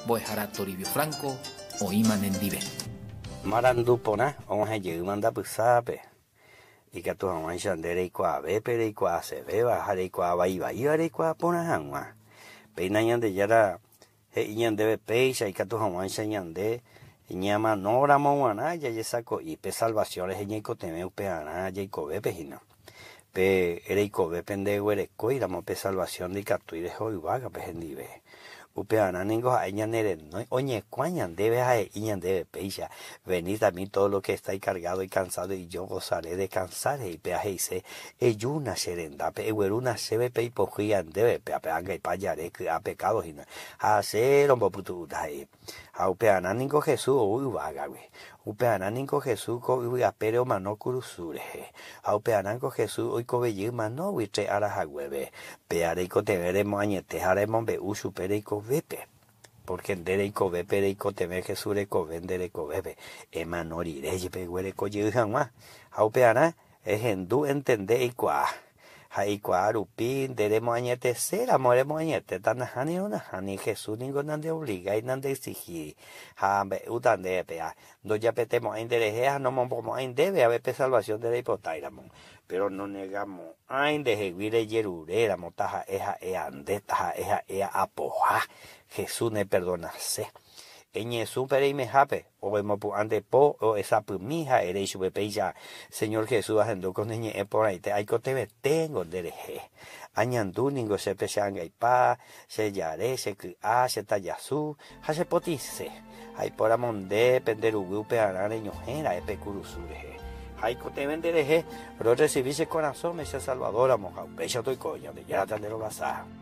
Mbo'ehára Toribio Franco oĩma nendive. Marandu porã og̃uahẽ jeýma ndapysápe, ikatu hag̃uáicha nde reikuaave pe reikuaasevéva ha reikuaa vai vaíva reikuaa porã hag̃ua. Péina Ñandejára he'i ñandéve péicha ikatu hag̃uáicha ñande ñamanóramo g̃uarã jajesako'i pe salvasiõ rehe ñaikotevẽ upearã jaikovépe hína. Pe reikovépe ndeguerekóiramo pe salvasiõ ndikatúi reho yvágape hendive. Upearã ningo ha'e ñanerenói oñekuã ñandéve ha he'i ñandéve péicha, Venid a mí todos los que estáis cargados y cansados y yo os haré descansar, he'i péa he'ise, Ejúna che rendápe, eguerúna chéve pe ipohýi ndéve, péa pe angaipa jare ky'a pekádo hína, ha che rombopytu'úta, he'i. Ha upearã ningo Jesús ou yvágagui. Upearã ningo Jesús ko yvy apére omano kurusu rehe. Ha upearãngo Jesús oikove jey manógui tre ára haguépe. Péa reikotevẽ remoañete ha remombe'u chupe reikovépe. Pórke nde reikovépe reikotevẽ Jesús rekove nde rekovépe, emano rire jepe eguereko jey hag̃ua. Ha upearã ehendu entende eikuaa. Ha eikuaa rupi nde remoañetese ramo remoañetéta nahánirõ nahániri, Jesús ningo nandeovligái nandeexigíri. Ha ambe'úta ndéve péa, ndojapetemo'ãi nderehe ha nomombomo'ãi ndéve ave pe salvasión nde reipotáiramo. Péro nonegamo'ãi ndehegui rejeruréramo taha'e ha'éa nde, taha'e ha'éa apoha, Jesús neperdonase. Eñesũ pe reimehápe, o emopu'ã nde po, o esapymi ha ere ichupe péicha, Señor Jesús, ahendu ko ne ñe'ẽ porãite, aikotevẽténgo nde rehe. Añandu ningo che pe che angaipa, che jare, che ky'a, che tajasu, ha che potĩse. Ha aipóramo nde pe nde ruguy upearã reñohẽ ra'e pe kurusu rehe. Ha aikotevẽ nde rehe, rorresivi che korasõme che Salvador ramo, ha upéicha toiko, Ñandejára ta nde rovasa.